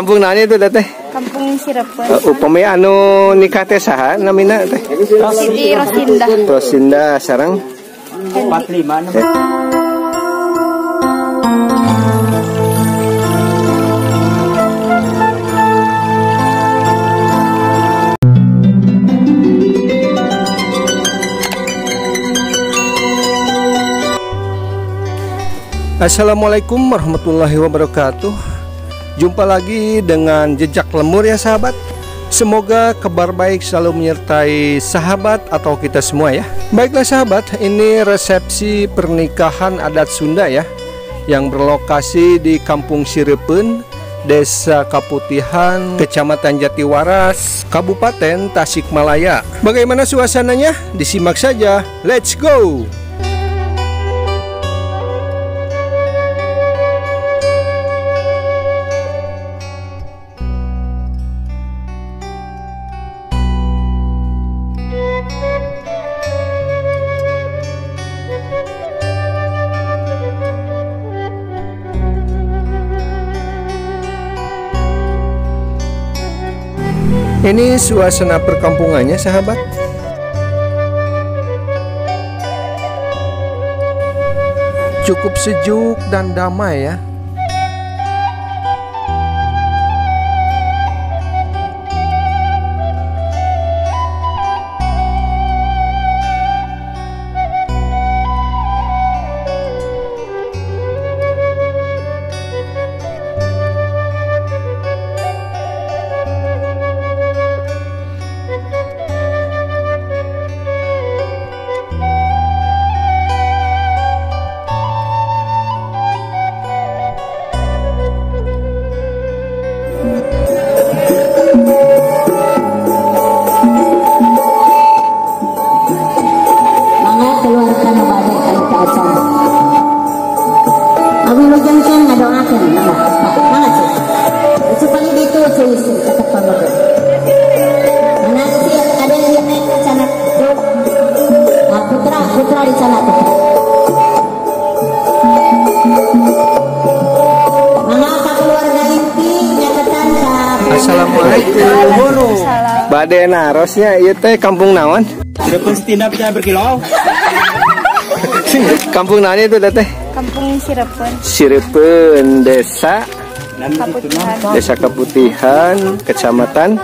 Kampung naon itu teh? Kampung Sirepeun. Upami anu nikah teh saha namina teh? Siti Rosinda. Rosinda sareng 45. Assalamualaikum warahmatullahi wabarakatuh. Jumpa lagi dengan Jejak Lembur ya sahabat. Semoga kabar baik selalu menyertai sahabat atau kita semua ya. Baiklah sahabat, ini resepsi pernikahan adat Sunda ya, yang berlokasi di Kampung Sirepeun, Desa Kaputihan, Kecamatan Jatiwaras, Kabupaten Tasikmalaya. Bagaimana suasananya? Disimak saja. Let's go! Ini suasana perkampungannya sahabat. Cukup sejuk dan damai ya. Assalamualaikum. Bade narosnya ieu teh kampung naon? Sirepeun setinda bisa berkilau. Kampung naon itu teh? Kampung Sirepeun. Sirepeun, Desa Kaputihan. Desa Kaputihan, Kecamatan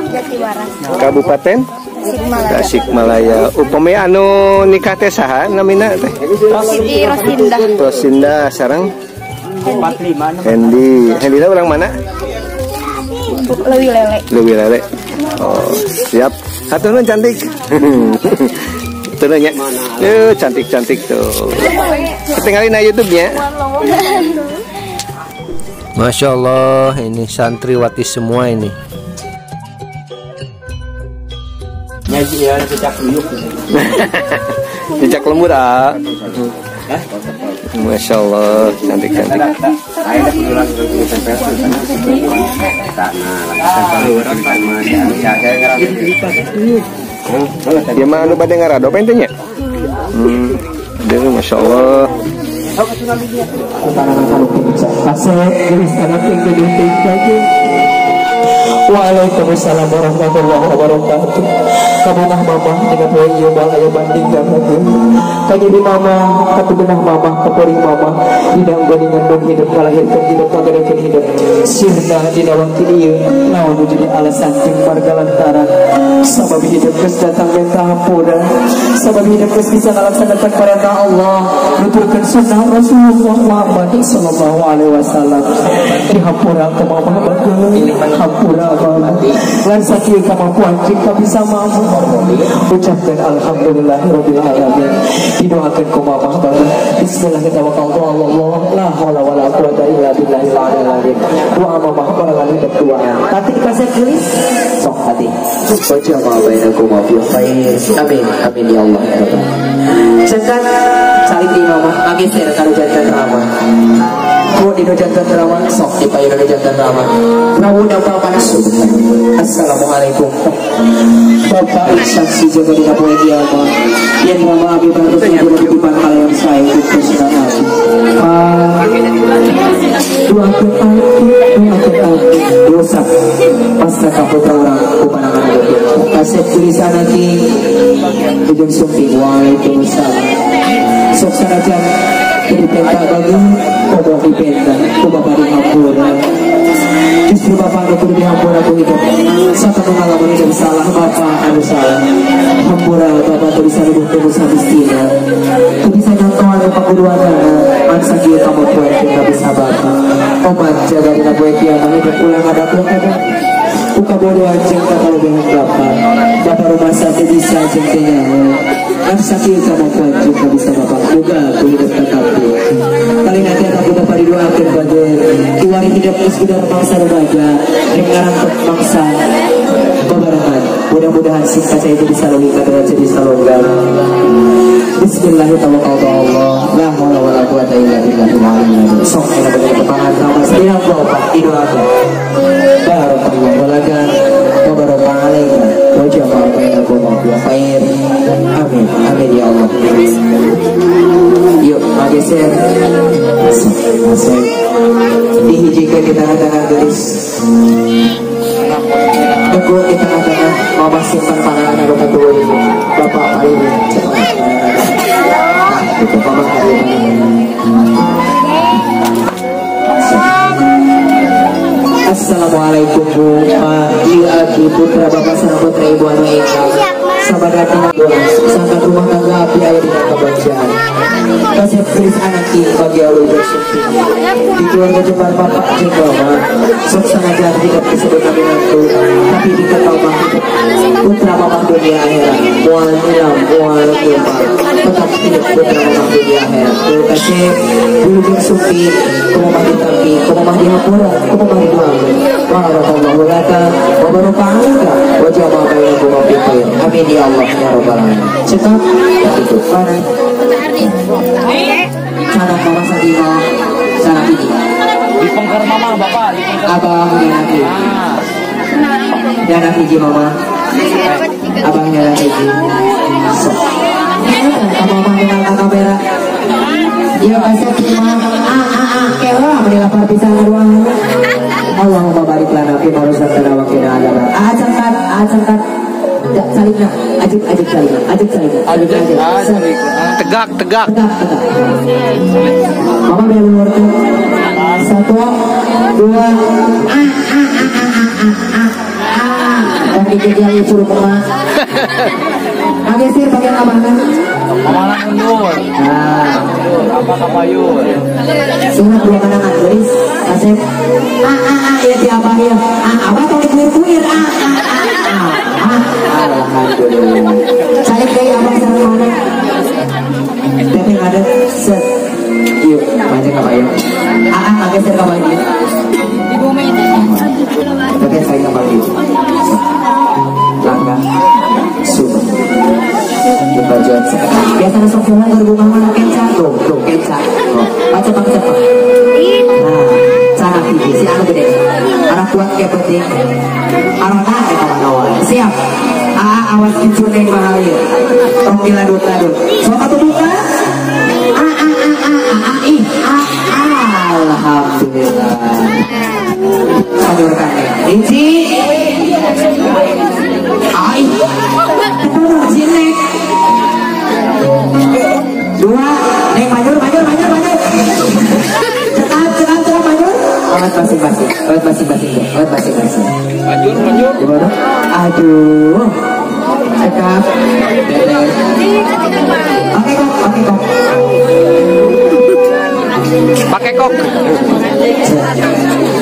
Jatiwaras, Kabupaten Tasikmalaya. Upami anu nikah teh saha namina teh? Siti Rosinda. Rosinda sareng 45. Hendi. Hendi orang mana? Leuwi Lele. Leuwi Lele. Oh, siap. Hatur nuhun cantik. Tuh nya. Cantik-cantik tuh. Ketinggalin na YouTube-nya. Masya Allah, ini santriwati semua ini. Ya, jejak lembur. Jejak lembur, ah. Masya Allah, cantik-cantik. Ya mah anu bade ngarado apa nya? Masya Allah. Waalaikumsalam warahmatullahi wabarakatuh. Kabunah mama dengan poe ieu bal aya banding ka kanyeri mama, katugenah mama, kapori mama dina unggoningan dong hidup kalahirkeun hidup kagadekeun hidup sirna dina waktu ieu naon nu jadi alasan jeung warga lantaran sabab hidup geus datang minta hampura, sabab hidup geus bisa ngalaksanakeun perintah Allah, nuturkeun sunnah Rasulullah Muhammad sallallahu alaihi wasallam. Dihampura ku mama bageun, hampura mama lan sakieu kamapuan jeung kabisa mama. Ucapkan alhamdulillahirabbil alamin. Didoakan ku mama bageun. Bismillahirrahmanirrahim. La haula wala quwata illa billahil aliyil azim. Doa mama barengan hidup doa. Tati kasih gelis sok hati. Baca ma bainakum wa fi khair. Amin amin ya Allah ya Rabb. Cengkat cari di mama ngageser kana jantan ramah. Ku di nu jantan Rama sok di payun nu jantan Rama. Rawuh dampal kana subhan. Assalamualaikum. Bapak saksi jaga dina poe kiamat. Yen Rama abi bantu titipan kalian sae ku senang. Doakeun abdi dosa pasrah ka putra urang ku panangan goblok. Kasep tulisan lagi ujung sumping. Waalaikumsalam. Sok sanajan dipenta bagi komo dipenta ku bapak dihampura. Justru bapak anu kudu dihampura ku hidup. Satu pengalaman hidup salah bapak anu salah. Hampura bapak teu bisa nuduh teu bisa bistina. Teu bisa nyontohan nu pakuduanana. Mangsa kieu kamu poe teu bisa bapak. Omat jaga dina poe kiamat hidup ulah ngadaplok ada. Ku kabodohan jeung kakalobehan bapak. Bapak rumah teu bisa jeung teu nyaho. Mangsa kieu kamapuan jeung teu bisa bapak. Moga ku hidup takabur. Kali nanti aku bapak didoakeun bager. Kiwari hidup geus gudang mangsa rumaja. Rek ngarangkep mangsa babarengan. Mudah-mudahan sing kaca itu bisa leuwih kaderajat jadi salonggar. Bismillahirrahmanirrahim. La haula wala quwata illa billahil aliyyil azim. Sok aya bade kepangan rama sedaya bapak didoakeun. Barakallahu laka wa baraka alaika wa jama'a bainakum wa khair. Amin. Amin ya Allah. Yuk, mageser. Masuk. Dihijikeun di tengah-tengah geus. Tunggu di tengah-tengah mama simpan panganan anu katuhu ieu. Bapak paling cepat. Nah, gitu mama paling. Assalamualaikum Bu, Pak, ieu abdi putra bapak sareng putra ibu anu ingkang sabada tina sangkan rumah tangga abdi aya dina kabagjaan. Kasep geus anak ieu bagi alus sumping. Di keluarga jembar bapak jeung mama sok sanajan hidup disebut minantu, tapi di mama hidup putra mama dunia akhirat. Moal nilam, moal lupa. Tetap hidup putra mama dunia akhirat. Terima kasih wilujeng sumping, kumamah ditampi, kumamah dihampura, kumamah didoakeun. Barakallahu laka wa baraka alaika wa jama'a bainakum fi khair. Amin ya Allah ya rabbal alamin. Cekap itu mana? Cara mama sadino, cara ini. Dipengker mama bapak, dipengker. Abah nyanaki. Nyanak hiji mama. Abah nyanak hiji. Sok. Mama kenal ka kamera. Iya kasep mama. Kelah meni lapar pisan ruang. Allahumma barik lana fi ma razaqtana wa qina adzaban. Cengkat, cengkat. Salikna, ajik salikna, ajik salikna, ajik ajik. Tegak, tegak. Tegak, tegak. Mama biar luar tuh. 1, 2, a. Dan dijadian suruh mama. Magesir bagian abangna. Mamana mundur. Nah, apa kapayun? Sunat dua kanangan geus. Kasep. A ya ti abah ya. A abah tong dikuir-kuir. A. Alhamdulillah. Calik deui abah sareng mana? Teteh ada set. Yuk, maju ka payun. A mageser ka baju. Teteh saya ka baju. Langkah. Subuh. Dibajuan sekarang. Biasanya sok jalan berbunga mana kenca tuh, tuh kenca. Baca pak cepat. Nah, cara hiji si anu gede. Arah kuat kayak penting. Arah tak eta kawan. Siap. Awas kicune bahaya. Tong diladut-ladut. Sok atuh buka. A a i a. Alhamdulillah. Salurkan ya. Hiji. Ai. Sini. 2, neng maju. Cekat, maju. Awas masing-masing, awas masing-masing. Maju. Gimana? Aduh. Cekap. Oke kok. Pakai kok.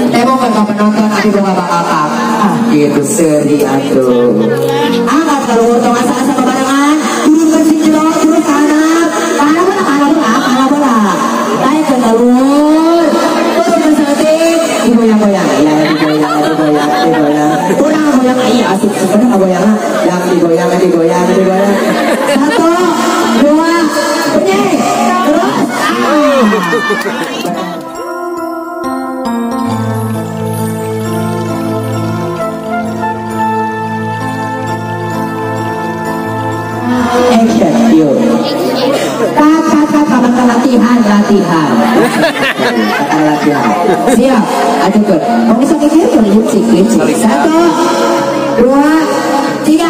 Tembok kan penonton abi boga bakal. Ah, gitu seri atuh. Angkat kaluhur tong asa-asa babarengan. Turun ke sini jero, turun ke kanan. Kanan bola. Naik ke kaluhur. Turun ke saeutik, digoyang-goyang. Ya, digoyang. Kurang goyang, iya asik. Sebenarnya goyang. Yang digoyang. 1, 2, bunyi. Terus. Ah. Action, yuk. Kata latihan, latihan. Kata latihan. Siap, ajukan. Mau bisa kikir, lipsik, lipsik. 1, 2, 3.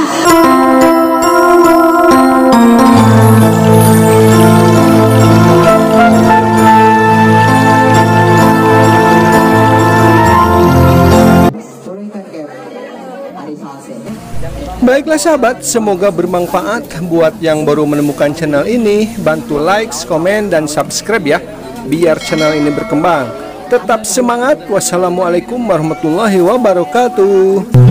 Baiklah sahabat, semoga bermanfaat buat yang baru menemukan channel ini. Bantu like, komen, dan subscribe ya, biar channel ini berkembang. Tetap semangat. Wassalamualaikum warahmatullahi wabarakatuh.